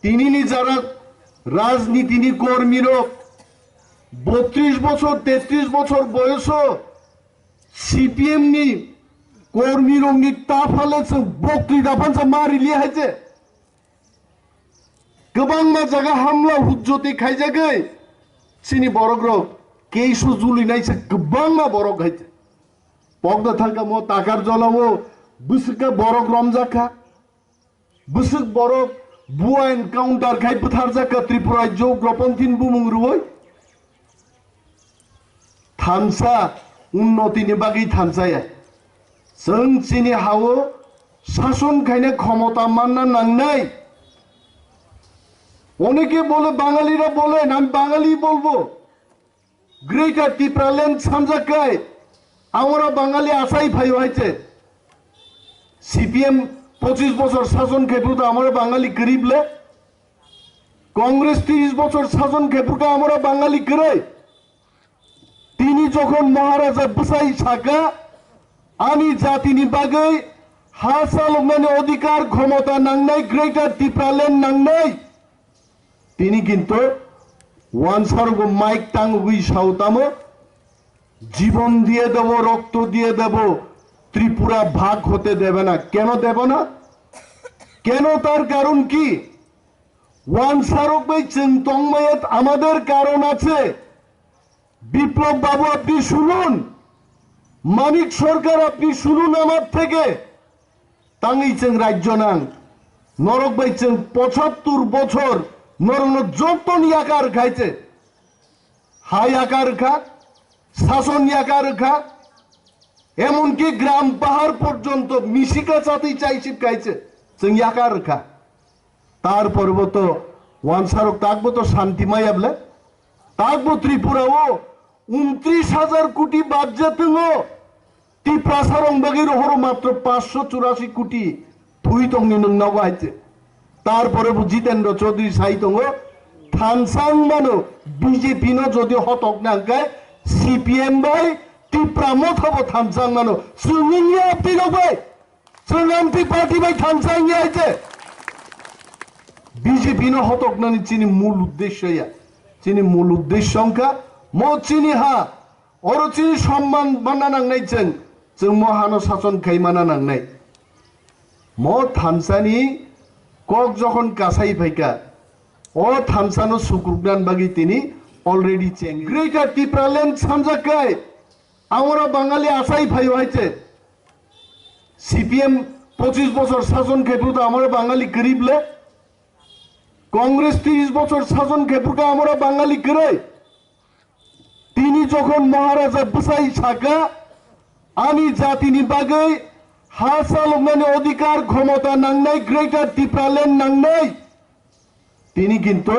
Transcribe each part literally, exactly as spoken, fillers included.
Tinini jara rajnitini kormirok botris bochor, tetris bochor boyoso C P M ni kormirokni taphale chwng bokri daphansa ma rili hai je. Kwbangma jaga hamla hujjoti khaijagwi chini borokrok keiso julinai se kwbangma borok hai je. Pokda thangkha mo takar jolao bwswkha borok romjakha. Bwswk borok bua encounter khai bwtharjak ka Tripura rajyo ugroponthin bumung rwui. Thansa unnotini bagwi thansaya. Chwng chini hao sason khaina khomota manna nangnai. অনেকে বলে, বাঙালিরা বলেন, আমি বাঙালি বলবো। Greater Tipraland sanjak kai, amora Bangali asai phaio hai je. C P M pochis bochor sason khe phuru to amora Bangali kwrwi ble? Congress tris bochor sason khe phuru khe amora Bangali kwrwi? Tini jokhon Maharaja bwsai saka, ani jatini bagwi ha chaloknani odhikar khomota nangnai, Greater Tipraland nangnai. Tini kintu wansargo mic tangwi sao tamo, জীবন দিয়ে দেব, রক্ত দিয়ে দেব, ত্রিপুরা ভাগ হতে দেবে না। কেন দেব না? কেন, তার কারণ কি? Wansarok bai chwng tongmaya, আমাদের কারণ আছে। বিপ্লব বাবু, আপনি শুনুন, মানিক সরকার, আপনি শুনুন আমার থেকে। Tangwi chwng rajyo nang, norok bai chwng pochattor bochor norokno jotoni yaka rwkha hai je. Ha yaka rwkha, sason yaka rwkha, emonki gram pahar porjonto misika chatwi chaisip kha hai je, chwng yaka rwkha. Tarpore bo to wansarok takbo to shanti maya ble, takbo Tripura o untris hajar koti budget wngo, Tiprasa rong bagwi rohoro matro panchsho churasi koti thui tongni nwng nogo hai je. Tarpore bo Jitendra Chaudhary sai tongo, thansa wng mano B J P no jodi hotok nang khe C P M bai Tipra Motha bo thansa wng mano, chwng wngya twi rok bai. Chwng anti party bai thansa wngya hai je. B J P no hotoknani chini mul uddesho ya. Chini mul uddesho wngkha mo chini ha. Oro chini somman manna nangnai chwng. Chwng mo hano sason khai mana nangnai. Mo thansani kok jokhon kasai phaikha, o thansano sukruknan bagwi tini already cheng. Greater Tipraland sanjak kai. Amora Bangali asai phaio hai je. C P M pochis bochor sason khe phuru to amora Bangali kwrwi ble? Congress tris bochor sason khe phuru khe amora Bangali kwrwi? Tini jokhon Maharaja bwsai saka, ani jatini bagwi ha chaloknani odhikar khomota nangnai, Greater Tipraland nangnai. Tini kintu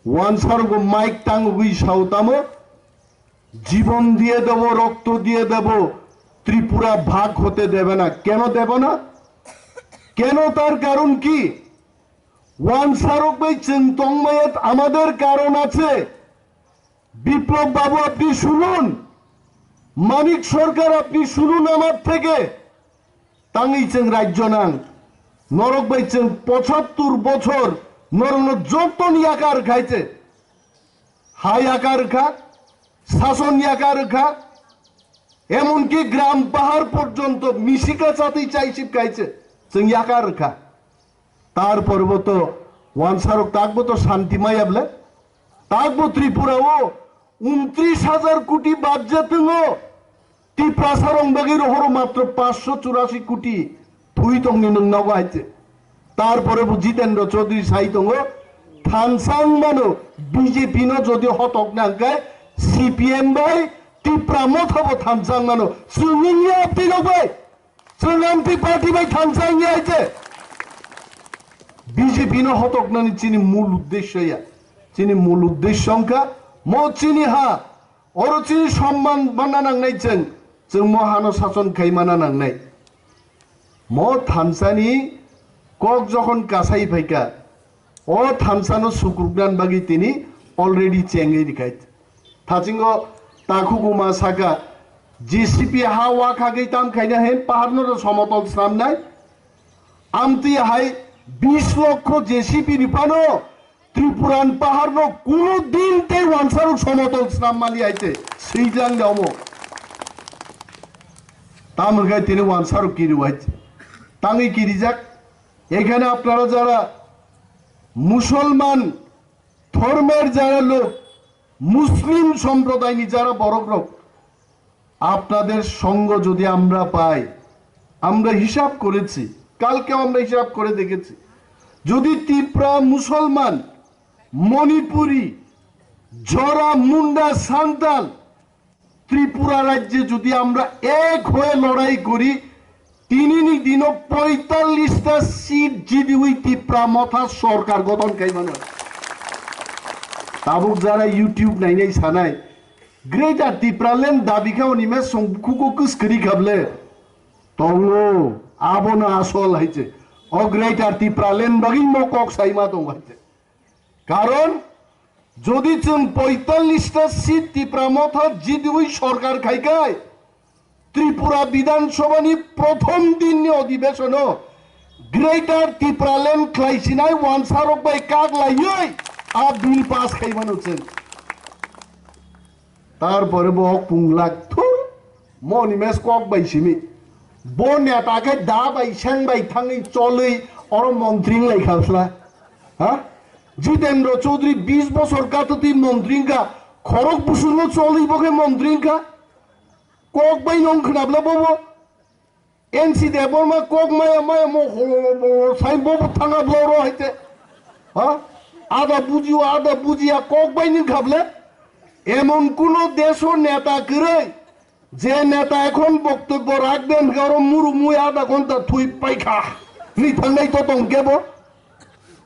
wansargo mic tangwi sao tamo, জীবন দিয়ে দেব, রক্ত দিয়ে দেব, ত্রিপুরা ভাগ হতে দেবে না। কেন দেব না? কেন, তার কারণ কি? Wansarok bai chwng tongmaya, আমাদের কারণ আছে। বিপ্লব বাবু, আপনি শুনুন, মানিক সরকার, আপনি শুনুন আমার থেকে। Tangwi chwng rajyo nang, norok bai chwng pochattor bochor norokno jotoni yaka rwkha hai je. Ha yaka rwkha, sason yaka rwkha, emonki gram pahar porjonto misika chatwi chaisip kha hai je, chwng yaka rwkha. Tarpore bo to wansarok takbo to shanti maya ble, takbo Tripura o untris hajar koti budget wngo, Tiprasa rong bagwi rohoro matro panchsho churasi koti thui tongni nwng nogo hai je. Tarpore bo Jitendra Chaudhary sai tongo, thansa wng mano B J P no jodi hotok nang khe C P M bai Tipra Motha bo thansa wng mano, chwng wngya twi rok bai. Chwng anti party bai thansa wngya hai je. B J P no hotoknani chini mul uddesho ya. Chini mul uddesho wngkha mo chini ha. Oro chini somman manna nangnai chwng. Chwng mo hano sason khai mana nangnai. Mo thansani kok jokhon kasai phaikha, o thansano sukruknan bagwi tini already chengwi rikha. Thachingo takhukuma saka, J C B ha wa khagwi tam khaina hen paharno ro somotol swnamnai. Amtwi hai Bis lokho J C B ni phano Tripuran paharno kuno din tei wansarok somotol snam mali hai se swijlang da omo. Tamo khe tini wansarok kiri hai se. Tangwi kirijak. এখানে আপনারা যারা মুসলমান ধর্মের যারা লোক, মুসলিম সম্প্রদায়নি যারা বড় লোক, আপনাদের সঙ্গ যদি আমরা পাই, আমরা হিসাব করেছি, কালকেও আমরা হিসাব করে দেখেছি, যদি তিপ্রা মুসলমান, মণিপুরি, জরা, মুন্ডা, সান্তাল, ত্রিপুরা রাজ্যে যদি আমরা এক হয়ে লড়াই করি, তিনিনি দিনও পঁয়তাল্লিশটা সিট জিতিবই তিপ্রা মথা সরকার গঠন খাইমানো। Tabuk jara YouTube nainai sanai, Greater Tipraland dabi kha oni mes song bukhuko kwskri khable. Tongo, abono asol hai se. O Greater Tipraland bagwi mo kok saima tongo hai se. Karon, jodi chwng poitallish ta seat Tipra Motha jidui sorkar khai khai, Tripura Bidhan Sabha ni prothom din ni odhibeshono Greater Tipraland khlaisinai wansarok bai kak laiwi a bill pass khaimano chwng. Tarpore bo punglak thu moni mes kok bai simi. Bo neta khe da bai seng bai thangwi cholwi oro montri lai khasla. Ha? Jitendra Chaudhary bis bosor katoti montri wngkha, khorok busungno cholwi bo khe montri wngkha. Kok bai nong khnabla bobo. N C Debbarma kok maya maya mo holo bolo sai bo thanga blo ro haite. Ha? Ada bujiyo, ada bujiya kok bai ning khable. Emon kuno deso neta kwrwi, je neta ekhon boktobbo rakben hwnkhe oro muru mui adha ghonta thui paikha. Ni thangnai to tongkhe bo.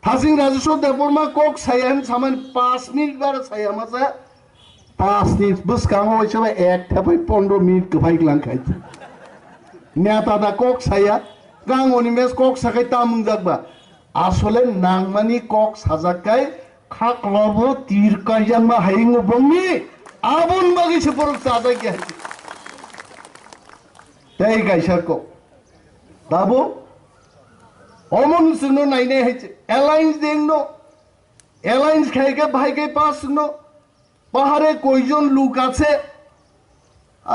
Thasing Rajeshwar Debbarma kok saya hin samani panch minute bara saya masa. Panch ni bwskango waisa bai ek thapai pondro minute kwphai glang khai. Neta da kok saya, gang oni mes kok sakai ta mungjak ba. Asole nangmani kok sajak kai, khaklobo tir kaijakma hayung bongni, abon bagwi se borok chajak ya. Tei kaisa kok. Dabo, omon sungno nainai hai se, alliance dengno, alliance khai khe bhai khai pa sungno, পাহাড়ে কয়জন লোক আছে?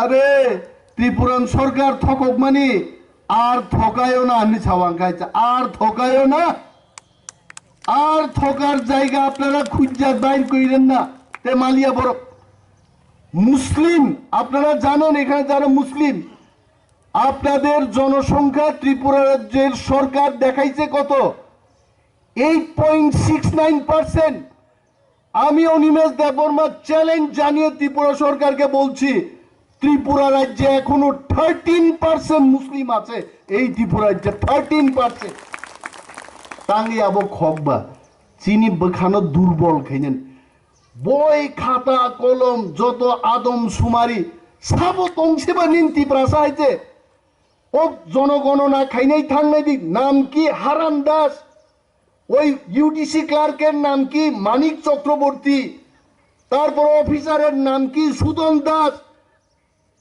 আরে, ত্রিপুরান সরকার থককমানি আর থকায়ও না, আমি ছাওয়াং খাইছে, আর থকায়ও না, আর থকার জায়গা আপনারা খুঁজা বাইর কইরেন না। তে মালিয়া বড় মুসলিম, আপনারা জানেন এখানে যারা মুসলিম, আপনাদের জনসংখ্যা ত্রিপুরা রাজ্যের সরকার দেখাইছে কত? Eight point six nine percent. আমি অনিমেষ দেববর্মা চ্যালেঞ্জ জানিয়ে ত্রিপুরা সরকারকে বলছি, ত্রিপুরা রাজ্যে এখনো থার্টিন পার্সেন্ট মুসলিম আছে। এই ত্রিপুরা রাজ্যে thirteen percent. Tangwi abo khokba chini bwkhano durbol khainani. Boi khata kolom joto adom sumari sabo tongseba nin Tiprasa haite. O jonogonona khainai thangnai di nam ki Haran Das, ওই ইউডিসি ক্লার্কের নাম কি মানিক চক্রবর্তী, তারপর অফিসারের নাম কি সুদন Das.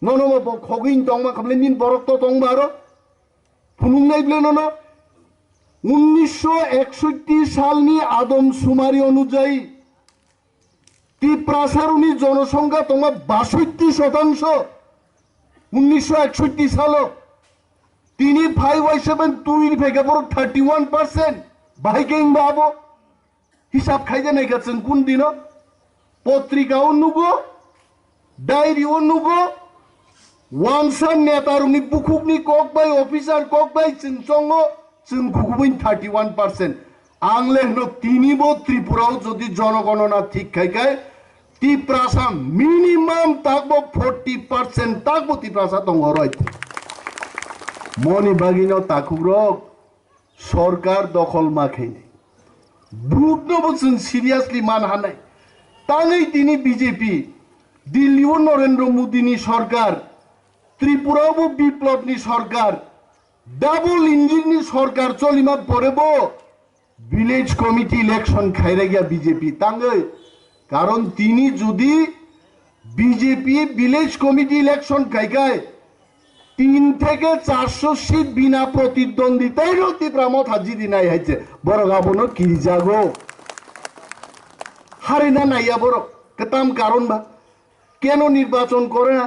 Nono bo khogwin tongma khamle nin borok to tongma aro phunung nai ble nono. উনিশশো একষট্টি সালনি আদমশুমারি অনুযায়ী তিপ্রাসারুনি জনসংখ্যা তোমার বাষট্টি শতাংশ। উনিশশো একষট্টি সালো তিনি five Y seven two in ফেকে বড় থার্টি ওয়ান পার্সেন্ট। ভাই কেং বাবো হিসাব খাইতে নাই গেছেন কোন দিনও পত্রিকাও নুগো ডায়েরিও নুগো Wansa netarokni bukhukni kok bai officer kok bai chwng chongo chwng khukubui thirty one percent. Ang le hwno tinibo Tripurao jodi jonogonona thik khai khai Tiprasa minimum takbo forty percent takbo Tiprasa tongo roi. Moni bagino takhukrok sorkar dokhol ma khainai. Bhut no bo chwng seriously man hanai. Tangwi tini B J P, Delhi o Narendra Modi ni sorkar, Tripura o bo Biplab ni sorkar, double engine ni sorkar cholima pore bo village committee election khairaiya B J P tangwi. Karon tini jodi B J P village committee election khaikhai, তিন থেকে চারশো সিট বিনা প্রতিদ্বন্দ্বিতায়ও তিপ্রা মথা জিতি নাই হাইছে। বড় গাবনো কিরি যাগো। হারে না নাইয়া বড়। কেতাম কারণ বা। কেন নির্বাচন করে না?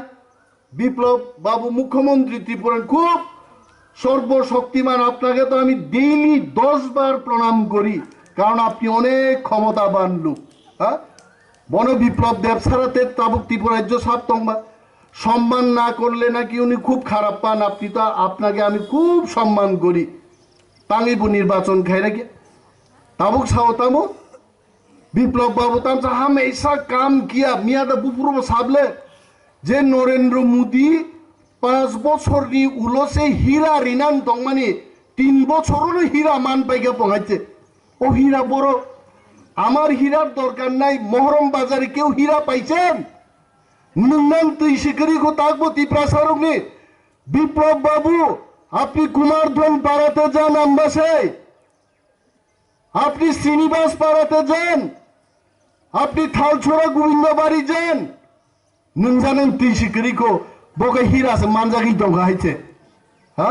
বিপ্লব বাবু মুখ্যমন্ত্রী ত্রিপুরার খুব সর্বশক্তিমান। আপনাকে তো আমি ডেইলি দশ বার প্রণাম করি, কারণ আপনি অনেক ক্ষমতাবান লোক। হ্যাঁ, বন বিপ্লব দেব সারাতে তাবুক ত্রিপুরা রাজ্য সাপ তংবা সম্মান না করলে নাকি উনি খুব খারাপ পান। আপনি তো, আপনাকে আমি খুব সম্মান করি। তাঙিবো নির্বাচন খাই রাখি তাবুক সাও তামো বিপ্লব বাবু তামসা হামেশা কাম কিয়া। মিয়া দা বুফুরুবো সাবলে যে নরেন্দ্র মোদি পাঁচ বছরনি উলসে হীরা রিনান দংমানি তিন বছরও হীরা মান পাইগা পঙাইছে। ও হীরা বড়, আমার হীরার দরকার নাই। মহরম বাজারে কেউ হীরা পাইছেন? নুনান তুই শিকারি কো তাকবো তিপ্রা সারকনি। বিপ্লব বাবু, আপনি কুমারধন পাড়াতে যান আমবাসায়। আপনি শ্রীনিবাস পাড়াতে যান, আপনি থালছড়া গোবিন্দ বাড়ি যান। Nung janung twi si kwrwi kho, bo khe hira se manjagwi tongkha hai se. Ha?